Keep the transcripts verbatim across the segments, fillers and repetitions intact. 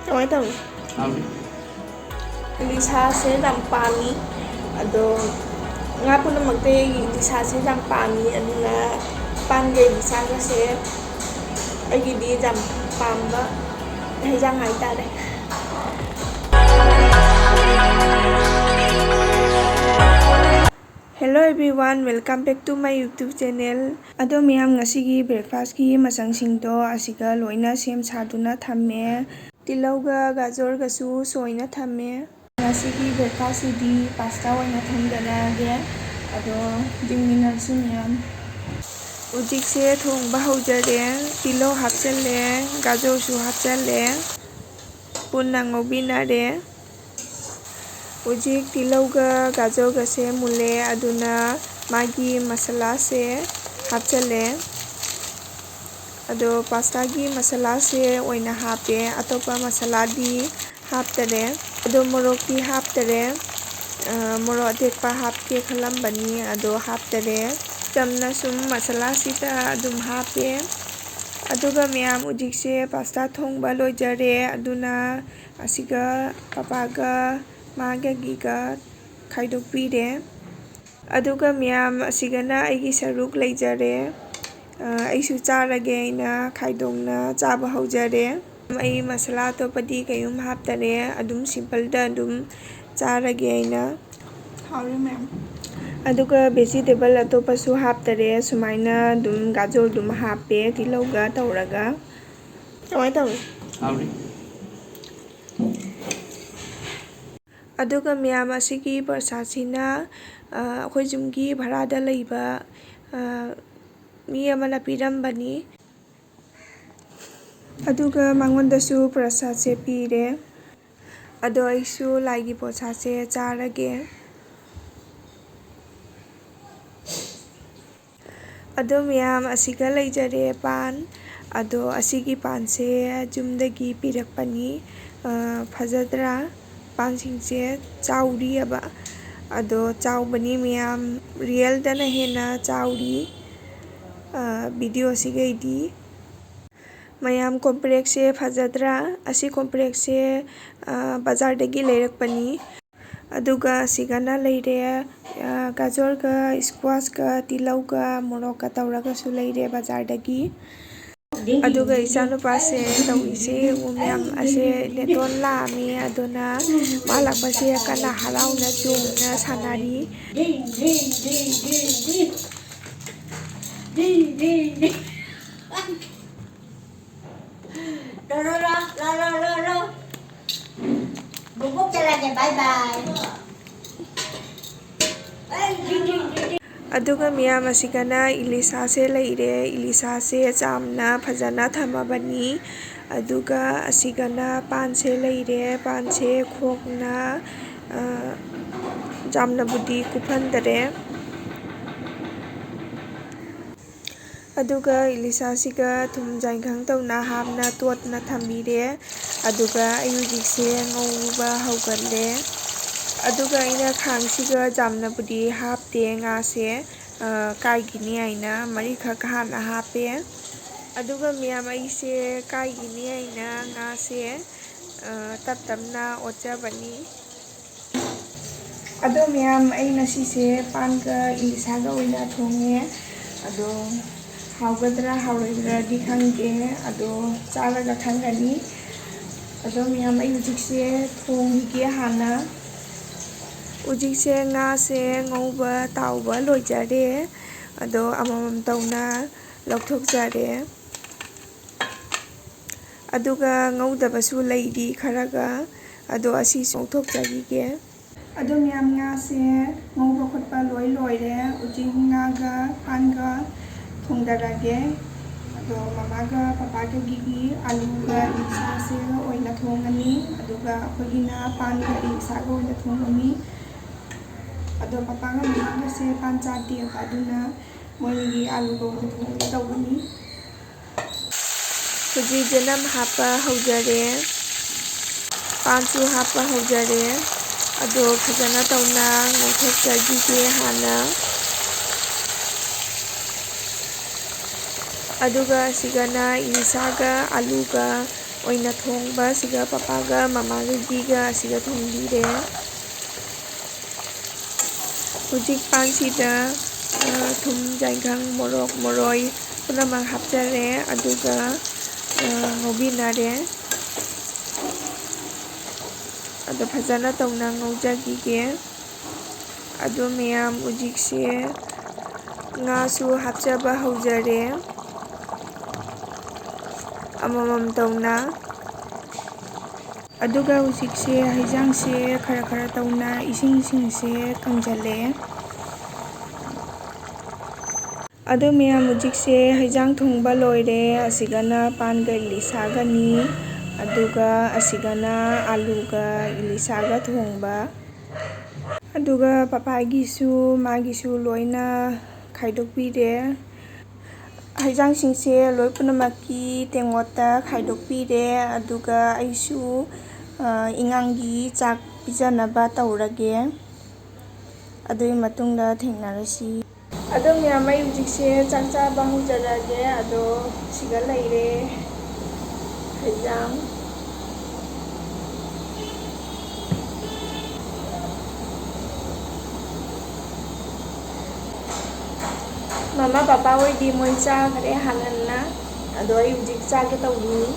ꯀꯃꯥꯏꯅ ꯇꯧꯅꯤ? ꯂꯤꯁꯥꯁꯦ ꯌꯥꯝ ꯄꯥꯝꯃꯤ꯫ ꯑꯗꯣ ꯉꯥ ꯄꯨꯝꯅꯃꯛꯇ ꯑꯩꯒꯤ ꯂꯤꯁꯥꯁꯦ ꯌꯥꯝ ꯄꯥꯝꯃꯤ꯫ ꯑꯗꯨꯅ ꯄꯥꯟꯒ ꯂꯤꯁꯥꯒꯁꯦ ꯑꯩꯒꯤꯗꯤ ꯌꯥꯝ ꯄꯥꯝꯕ ꯍꯩꯖꯥꯡ ꯍꯥꯏꯇꯥꯔꯦ꯫ Hello everyone, welcome back to my YouTube channel. ꯑꯗꯣ ꯃꯌꯥꯝ, ꯉꯁꯤꯒꯤ breakfastꯀꯤ ꯃꯆꯪꯁꯤꯡꯗꯣ ꯑꯁꯤꯒ ꯂꯣꯏꯅ ꯁꯦꯝ ꯁꯥꯗꯨꯅ ꯊꯝꯃꯦ꯫ ꯇꯤꯜꯍꯧꯒ ꯒꯥꯖꯔꯒꯁꯨ ꯁꯣꯏꯅ ꯊꯝꯃꯦ꯫ ꯉꯁꯤꯒꯤ breakfastꯁꯤꯗꯤ pasta ꯑꯣꯏꯅ ꯊꯣꯡꯖꯔꯛꯑꯒꯦ꯫ ꯑꯗꯣ ꯌꯦꯡꯃꯤꯟꯅꯔꯁꯤ ꯃꯌꯥꯝ꯫ ꯍꯧꯖꯤꯛꯁꯦ ꯊꯣꯡꯕ ꯍꯧꯖꯔꯦ꯫ ꯇꯤꯜꯍꯧ ꯍꯥꯞꯆꯜꯂꯦ, ꯒꯥꯖꯔꯁꯨ ꯍꯥꯞꯆꯜꯂꯦ, ꯄꯨꯟꯅ ꯉꯧꯕꯤꯅꯔꯦ꯫ ꯍꯧꯖꯤꯛ ꯇꯤꯜꯍꯧꯒ ꯒꯥꯖꯔꯒꯁꯦ ꯃꯨꯜꯂꯦ, ꯑꯗꯨꯅ ꯃꯥꯒꯤ ꯃꯁꯥꯂꯥꯁꯦ ꯍꯥꯞꯆꯜꯂꯦ꯫ ꯑꯗꯣ pastaꯒꯤ ꯃꯁꯥꯂꯥꯁꯦ ꯑꯣꯏꯅ ꯍꯥꯞꯄꯦ, ꯑꯇꯣꯞꯄ ꯃꯁꯥꯂꯥꯗꯤ ꯍꯥꯞꯇꯔꯦ꯫ ꯑꯗꯣ ꯃꯣꯔꯣꯛꯇꯤ ꯍꯥꯞꯇꯔꯦ꯫ ꯑ, ꯃꯣꯔꯣꯛ ꯑꯇꯦꯛꯄ ꯍꯥꯞꯀꯦ ꯈꯜꯂꯝꯕꯅꯤ, ꯑꯗꯣ ꯍꯥꯞꯇꯔꯦ꯫ ꯆꯝꯅ ꯁꯨꯝ ꯃꯁꯥꯂꯥꯁꯤꯗ ꯑꯗꯨꯝ ꯍꯥꯞꯄꯦ꯫ ꯑꯗꯨꯒ ꯃꯌꯥꯝ, ꯍꯧꯖꯤꯛꯁꯦ pasta ꯊꯣꯡꯕ ꯂꯣꯏꯖꯔꯦ꯫ ꯑꯗꯨꯅ ꯑꯁꯤꯒ ꯄꯄꯥꯒ ꯃꯥꯒꯒꯤꯒ ꯈꯥꯏꯗꯣꯛꯄꯤꯔꯦ꯫ ꯑꯗꯨꯒ ꯃꯌꯥꯝ, ꯑꯁꯤꯒꯅ ꯑꯩꯒꯤ ꯁꯔꯨꯛ ꯂꯩꯖꯔꯦ꯫ ꯑ, ꯑꯩꯁꯨ ꯆꯥꯔꯒꯦ ꯍꯥꯏꯅ ꯈꯥꯏꯗꯣꯛꯅ ꯆꯥꯕ ꯍꯧꯖꯔꯦ꯫ ꯑꯩ ꯃꯁꯥꯂꯥ ꯑꯇꯣꯞꯄꯗꯤ ꯀꯩꯝ ꯍꯥꯞꯇꯔꯦ, ꯑꯗꯨꯝ simpleꯗ ꯑꯗꯨꯝ ꯆꯥꯔꯒꯦ ꯍꯥꯏꯅ꯫ ꯍꯥꯎꯔꯦ ꯃꯌꯥꯝ꯫ ꯑꯗꯨꯒ vegetable ꯑꯇꯣꯞꯄꯁꯨ ꯍꯥꯞꯇꯔꯦ, ꯁꯨꯃꯥꯏꯅ ꯑꯗꯨꯝ ꯒꯥꯖꯔ ꯑꯗꯨꯝ ꯍꯥꯞꯄꯦ ꯇꯤꯜꯍꯧꯒ ꯇꯧꯔꯒ꯫ ꯀꯃꯥꯏꯅ ꯇꯧꯏ? ꯍꯥꯎꯔꯤ꯫ ꯑꯗꯨꯒ ꯃꯌꯥꯝ, ꯑꯁꯤꯒꯤ ꯄ꯭ꯔꯁꯥꯗꯁꯤꯅ, ꯑ, ꯑꯩꯈꯣꯏ ꯌꯨꯝꯒꯤ ꯚꯔꯥꯗ ꯂꯩꯕ, ꯑ, ꯃꯤ ꯑꯃꯅ ꯄꯤꯔꯝꯕꯅꯤ꯫ ꯑꯗꯨꯒ ꯃꯉꯣꯟꯗꯁꯨ ꯄ꯭ꯔꯁꯥꯗꯁꯦ ꯄꯤꯔꯦ꯫ ꯑꯗꯣ ꯑꯩꯁꯨ ꯂꯥꯏꯒꯤ ꯄ꯭ꯔꯁꯥꯗꯁꯦ ꯆꯥꯔꯒꯦ꯫ ꯑꯗꯣ ꯃꯌꯥꯝ, ꯑꯁꯤꯒ ꯂꯩꯖꯔꯦ ꯄꯥꯟ꯫ ꯑꯗꯣ ꯑꯁꯤꯒꯤ ꯄꯥꯟꯁꯦ ꯌꯨꯝꯗꯒꯤ ꯄꯤꯔꯛꯄꯅꯤ꯫ ꯑ, ꯐꯖꯗ꯭ꯔꯥ? ꯄꯥꯟꯁꯤꯡꯁꯦ ꯆꯥꯎꯔꯤꯑꯕ꯫ ꯑꯗꯣ ꯆꯥꯎꯕꯅꯤ ꯃꯌꯥꯝ, realꯗꯅ ꯍꯦꯟꯅ ꯆꯥꯎꯔꯤ, ꯑ, videoꯁꯤꯒꯩꯗꯤ꯫ ꯃꯌꯥꯝ, ꯀꯣꯝꯄ꯭ꯔꯦꯛꯁꯦ ꯐꯖꯗ꯭ꯔꯥ? ꯑꯁꯤ ꯀꯣꯝꯄ꯭ꯔꯦꯛꯁꯦ, ꯑ, ꯕꯖꯥꯔꯗꯒꯤ ꯂꯩꯔꯛꯄꯅꯤ꯫ ꯑꯗꯨꯒ ꯑꯁꯤꯒꯅ ꯂꯩꯔꯦ, ꯑ, ꯒꯥꯖꯔꯒ, ꯏꯁꯀ꯭ꯋꯥꯁꯀ, ꯇꯤꯜꯍꯧꯒ, ꯃꯣꯔꯣꯛꯀ ꯇꯧꯔꯒꯁꯨ ꯂꯩꯔꯦ ꯕꯖꯥꯔꯗꯒꯤ꯫ ꯑꯗꯨꯒ ꯏꯆꯥꯅꯨꯄꯥꯁꯦ ꯇꯧꯔꯤꯁꯦ ꯌꯦꯡꯉꯨ ꯃꯌꯥꯝ, ꯑꯁꯦ ꯅꯦꯇꯣꯟ ꯂꯥꯛꯑꯝꯃꯤ, ꯑꯗꯨꯅ ꯃꯥ ꯂꯥꯛꯄꯁꯦ ꯀꯟꯅ ꯍꯔꯥꯎꯅ ꯆꯣꯡꯅ ꯁꯥꯟꯅꯔꯤ꯫ ꯔꯣ, ꯔꯣ, ꯔꯣ, ꯔꯣ, ꯔꯣ, ꯔꯣ, ꯔꯣ꯫ ꯕꯨꯕꯣꯛ ꯆꯠꯂꯒꯦ, bye bye꯫ ꯑꯗꯨꯒ ꯃꯤꯌꯥꯝ ꯑꯁꯤꯒꯅ ꯏꯂꯤꯁꯥꯁꯦ ꯂꯩꯔꯦ꯫ ꯏꯂꯤꯁꯥꯁꯦ ꯆꯥꯝꯅ ꯐꯖꯅ ꯊꯝꯃꯕꯅꯤ꯫ ꯑꯗꯨꯒ ꯑꯁꯤꯒꯅ ꯄꯥꯟꯁꯦ ꯂꯩꯔꯦ꯫ ꯄꯥꯟꯁꯦ ꯈꯣꯛꯅ, ꯑ, ꯆꯥꯝꯅꯕꯨꯗꯤ ꯀꯨꯞꯍꯟꯗꯔꯦ꯫ ꯑꯗꯨꯒ ꯏꯂꯤꯁꯥꯁꯤꯒ ꯊꯨꯝ ꯌꯥꯏꯉꯪ ꯇꯧꯅ ꯍꯥꯞꯅ ꯇꯣꯠꯅ ꯊꯝꯕꯤꯔꯦ꯫ ꯑꯗꯨꯒ ꯑꯩ ꯍꯧꯖꯤꯛꯁꯦ ꯉꯧꯕ ꯍꯧꯒꯠꯂꯦ꯫ ꯑꯗꯨꯒ ꯑꯩꯅ ꯈꯥꯡꯁꯤꯒ ꯌꯥꯝꯅꯕꯨꯗꯤ ꯍꯥꯞꯇꯦ ꯉꯥꯁꯦ, ꯑ, ꯀꯥꯏꯈꯤꯅꯤ ꯍꯥꯏꯅ ꯃꯔꯤꯈꯛ ꯍꯥꯟꯅ ꯍꯥꯞꯄꯦ꯫ ꯑꯗꯨꯒ ꯃꯌꯥꯝ, ꯑꯩꯁꯦ ꯀꯥꯏꯈꯤꯅꯤ ꯍꯥꯏꯅ ꯉꯥꯁꯦ, ꯑ, ꯇꯞ ꯇꯞꯅ ꯑꯣꯠꯆꯕꯅꯤ꯫ ꯑꯗꯣ ꯃꯌꯥꯝ, ꯑꯩ ꯉꯁꯤꯁꯦ ꯄꯥꯟꯒ ꯏꯂꯤꯁꯥꯒ ꯑꯣꯏꯅ ꯊꯣꯡꯉꯦ꯫ ꯑꯗꯣ ꯍꯥꯎꯒꯗ꯭ꯔꯥ ꯍꯥꯎꯔꯣꯏꯗ꯭ꯔꯥꯗꯤ ꯈꯪꯗꯦ, ꯑꯗꯣ ꯆꯥꯔꯒ ꯈꯪꯒꯅꯤ꯫ ꯑꯗꯣ ꯃꯌꯥꯝ, ꯑꯩ ꯍꯧꯖꯤꯛꯁꯦ ꯊꯣꯡꯈꯤꯒꯦ ꯍꯥꯟꯅ꯫ ꯍꯧꯖꯤꯛꯁꯦ ꯉꯥꯁꯦ ꯉꯧꯕ ꯇꯥꯎꯕ ꯂꯣꯏꯖꯔꯦ꯫ ꯑꯗꯣ ꯑꯃꯃꯝ ꯇꯧꯅ ꯂꯧꯊꯣꯛꯆꯔꯦ꯫ ꯑꯗꯨꯒ ꯉꯧꯗꯕꯁꯨ ꯂꯩꯔꯤ ꯈꯔꯒ, ꯑꯗꯣ ꯑꯁꯤꯁꯨ ꯉꯧꯊꯣꯛꯆꯈꯤꯒꯦ꯫ ꯑꯗꯣ ꯃꯌꯥꯝ, ꯉꯥꯁꯦ ꯉꯧꯕ ꯈꯣꯠꯄ ꯂꯣꯏ ꯂꯣꯏꯔꯦ꯫ ꯍꯧꯖꯤꯛ ꯉꯥꯒ ꯄꯥꯟꯒ ꯊꯣꯡꯗꯔꯒꯦ꯫ ꯑꯗꯣ ꯃꯃꯥꯒ ꯄꯄꯥꯒꯒꯤꯗꯤ ꯑꯂꯨꯒ ꯏꯂꯤꯁꯥꯁꯦꯒ ꯑꯣꯏꯅ ꯊꯣꯡꯉꯅꯤ, ꯑꯗꯨꯒ ꯑꯩꯈꯣꯏꯒꯤꯅ ꯄꯥꯟꯒ ꯏꯂꯤꯁꯥꯒ ꯑꯣꯏꯅ ꯊꯣꯡꯉꯅꯤ꯫ ꯑꯗꯣ ꯄꯄꯥꯒ ꯃꯃꯥꯒꯁꯦ ꯄꯥꯟ ꯆꯥꯗꯦꯕ, ꯑꯗꯨꯅ ꯃꯣꯏꯒꯤ ꯑꯂꯨꯒ ꯑꯣꯏꯅ ꯊꯣꯡꯒꯦ ꯇꯧꯕꯅꯤ꯫ ꯍꯧꯖꯤꯛ ꯆꯅꯝ ꯍꯥꯞꯄ ꯍꯧꯖꯔꯦ, ꯄꯥꯟꯁꯨ ꯍꯥꯞꯄ ꯍꯧꯖꯔꯦ꯫ ꯑꯗꯣ ꯐꯖꯅ ꯇꯧꯅ ꯉꯧꯊꯣꯛꯆꯈꯤꯒꯦ ꯍꯥꯟꯅ꯫ ꯑꯗꯨꯒ ꯑꯁꯤꯒꯅ ꯏꯂꯤꯁꯥꯒ ꯑꯂꯨꯒ ꯑꯣꯏꯅ ꯊꯣꯡꯕ, ꯁꯤꯒ ꯄꯄꯥꯒ ꯃꯃꯥꯒꯒꯤꯒ ꯑꯁꯤꯒ ꯊꯣꯡꯕꯤꯔꯦ꯫ ꯍꯧꯖꯤꯛ ꯄꯥꯟꯁꯤꯗ, ꯑ, ꯊꯨꯝ, ꯌꯥꯏꯉꯪ, ꯃꯣꯔꯣꯛ, ꯃꯔꯣꯏ ꯄꯨꯝꯅꯃꯛ ꯍꯥꯞꯆꯔꯦ, ꯑꯗꯨꯒ, ꯑ, ꯉꯧꯕꯤꯅꯔꯦ꯫ ꯑꯗꯣ ꯐꯖꯅ ꯇꯧꯅ ꯉꯧꯖꯈꯤꯒꯦ꯫ ꯑꯗꯣ ꯃꯌꯥꯝ, ꯍꯧꯖꯤꯛꯁꯦ ꯉꯥꯁꯨ ꯍꯥꯞꯆꯕ ꯍꯧꯖꯔꯦ, ꯑꯃꯃꯝ ꯇꯧꯅ꯫ ꯑꯗꯨꯒ ꯍꯧꯖꯤꯛꯁꯦ ꯍꯩꯖꯥꯡꯁꯦ ꯈꯔ ꯈꯔ ꯇꯧꯅ ꯏꯁꯤꯡꯁꯤꯡꯁꯦ ꯀꯪꯁꯤꯜꯂꯛꯑꯦ꯫ ꯑꯗꯨ ꯃꯌꯥꯝ, ꯍꯧꯖꯤꯛꯁꯦ ꯍꯩꯖꯥꯡ ꯊꯣꯡꯕ ꯂꯣꯏꯔꯦ꯫ ꯑꯁꯤꯒꯅ ꯄꯥꯟꯒ ꯏꯂꯤꯁꯥꯒꯅꯤ, ꯑꯗꯨꯒ ꯑꯁꯤꯒꯅ ꯑꯂꯨꯒ ꯏꯂꯤꯁꯥꯒ ꯊꯣꯡꯕ꯫ ꯑꯗꯨꯒ ꯄꯄꯥꯒꯤꯁꯨ, ꯃꯥꯒꯤꯁꯨ ꯂꯣꯏꯅ ꯈꯥꯏꯗꯣꯛꯄꯤꯔꯦ꯫ ꯍꯩꯖꯥꯡꯁꯤꯡꯁꯦ ꯂꯣꯏ ꯄꯨꯝꯅꯃꯛꯀꯤ ꯇꯦꯡꯉꯣꯠꯇ ꯈꯥꯏꯗꯣꯛꯄꯤꯔꯦ꯫ ꯑꯗꯨꯒ ꯑꯩꯁꯨ, ꯑ, ꯏꯉꯥꯡꯒꯤ ꯆꯥꯛ ꯄꯤꯖꯅꯕ ꯇꯧꯔꯒꯦ꯫ ꯑꯗꯨꯒꯤ ꯃꯇꯨꯡꯗ ꯊꯦꯡꯅꯔꯁꯤ꯫ ꯑꯗꯣ ꯃꯌꯥꯝ, ꯑꯩ ꯍꯧꯖꯤꯛꯁꯦ ꯆꯥꯛ ꯆꯥꯕ ꯍꯧꯖꯔꯛꯑꯒꯦ꯫ ꯑꯗꯣ ꯁꯤꯒ ꯂꯩꯔꯦ ꯍꯩꯖꯥꯡ꯫ ꯃꯃꯥ ꯄꯄꯥ ꯍꯣꯏꯗꯤ ꯃꯣꯏ ꯆꯥꯈ꯭ꯔꯦ ꯍꯥꯟꯅꯅ꯫ ꯑꯗꯣ ꯑꯩ ꯍꯧꯖꯤꯛ ꯆꯥꯒꯦ ꯇꯧꯕꯤꯅꯤ꯫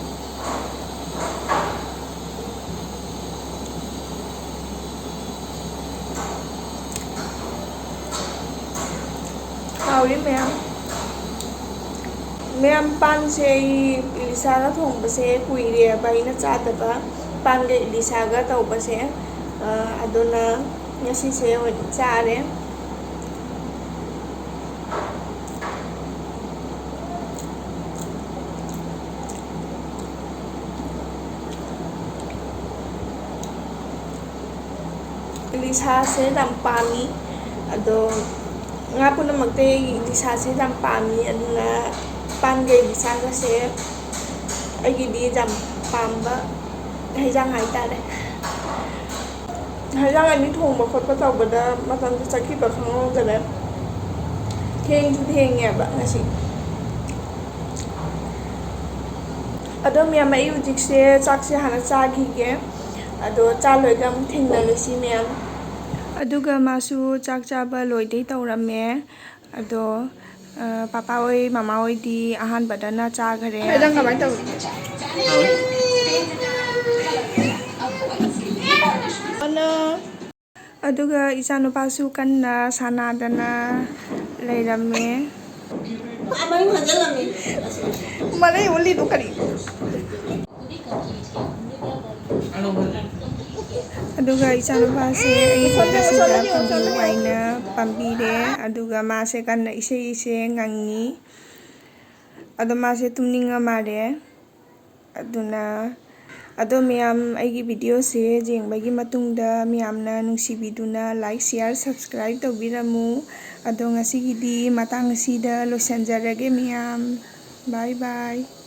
ꯍꯥꯎꯔꯤ ꯃꯌꯥꯝ꯫ ꯃꯌꯥꯝ, ꯄꯥꯟꯁꯦ ꯑꯩ ꯏꯂꯤꯁꯥꯒ ꯊꯣꯡꯕꯁꯦ ꯀꯨꯏꯔꯦꯕ ꯑꯩꯅ ꯆꯥꯗꯕ꯫ ꯄꯥꯟꯒ ꯏꯂꯤꯁꯥꯒ ꯇꯧꯕꯁꯦ꯫ ꯑ, ꯑꯗꯨꯅ ꯉꯁꯤꯁꯦ ꯑꯣꯏꯅ ꯆꯥꯔꯦ꯫ ꯏꯂꯤꯁꯥꯁꯦ ꯌꯥꯝ ꯄꯥꯝꯃꯤ꯫ ꯑꯗꯣ ꯉꯥ ꯄꯨꯝꯅꯃꯛꯇ ꯑꯩ ꯏꯂꯤꯁꯥꯁꯦ ꯌꯥꯝ ꯄꯥꯝꯃꯤ꯫ ꯑꯗꯨꯅ ꯄꯥꯟꯒ ꯏꯂꯤꯁꯥꯒꯁꯦ ꯑꯩꯒꯤꯗꯤ ꯌꯥꯝ ꯄꯥꯝꯕ ꯍꯩꯖꯥꯡ ꯍꯥꯏꯇꯥꯔꯦ꯫ ꯍꯩꯖꯥꯡ ꯑꯅꯤ ꯊꯣꯡꯕ ꯈꯣꯠꯄ ꯇꯧꯕꯗ ꯃꯇꯝꯁꯦ ꯆꯠꯈꯤꯕ ꯈꯪꯍꯧꯗꯔꯦ꯫ ꯊꯦꯡꯁꯨ ꯊꯦꯡꯉꯦꯕ ꯉꯁꯤ꯫ ꯑꯗꯣ ꯃꯌꯥꯝ, ꯑꯩ ꯍꯧꯖꯤꯛꯁꯦ ꯆꯥꯛꯁꯦ ꯍꯥꯟꯅ ꯆꯥꯈꯤꯒꯦ꯫ ꯑꯗꯣ ꯆꯥ ꯂꯣꯏꯔꯒ ꯑꯃꯨꯛ ꯊꯦꯡꯅꯔꯁꯤ ꯃꯌꯥꯝ꯫ ꯑꯗꯨꯒ ꯃꯥꯁꯨ ꯆꯥꯛ ꯆꯥꯕ ꯂꯣꯏꯗꯩ ꯇꯧꯔꯝꯃꯦ꯫ ꯑꯗꯣ, ꯑ, ꯄꯥꯄꯥ ꯍꯣꯏ, ꯃꯃꯥ ꯍꯣꯏꯗꯤ ꯑꯍꯥꯟꯕꯗꯅ ꯆꯥꯈꯔꯦ꯫ ꯍꯣꯏ, ꯅꯪ ꯀꯃꯥꯏꯅ ꯇꯧꯔꯤ? ꯑꯗꯨꯒ ꯏꯆꯥꯅꯨꯄꯥꯁꯨ ꯀꯟꯅ ꯁꯥꯟꯅꯗꯅ ꯂꯩꯔꯝꯃꯦ꯫ ꯃꯔꯩ ꯑꯣꯜꯂꯤꯗꯣ ꯀꯔꯤ? ꯑꯗꯨꯒ ꯏꯆꯥꯅꯨꯄꯥꯁꯦ ꯑꯩ ꯁꯤꯗ ꯄꯥꯝꯕꯤꯌꯨ ꯍꯥꯏꯅ ꯄꯥꯝꯕꯤꯔꯦ꯫ ꯑꯗꯨꯒ ꯃꯥꯁꯦ ꯀꯟꯅ ꯏꯁꯩ ꯏꯁꯩ ꯉꯪꯉꯤ꯫ ꯑꯗꯣ ꯃꯥꯁꯦ ꯇꯨꯝꯅꯤꯡꯉ ꯃꯥꯜꯂꯦ꯫ ꯑꯗꯨꯅ, ꯑꯗꯣ ꯃꯌꯥꯝ, ꯑꯩꯒꯤ ꯚꯤꯗꯤꯑꯣꯁꯦ ꯌꯦꯡꯕꯒꯤ ꯃꯇꯨꯡꯗ ꯃꯌꯥꯝꯅ ꯅꯨꯡꯁꯤꯕꯤꯗꯨꯅ like, share, subscribe ꯇꯧꯕꯤꯔꯝꯃꯨ꯫ ꯑꯗꯣ ꯉꯁꯤꯒꯤꯗꯤ ꯃꯇꯥꯡ ꯑꯁꯤꯗ ꯂꯣꯏꯁꯤꯟꯖꯔꯒꯦ ꯃꯌꯥꯝ꯫ Bye bye꯫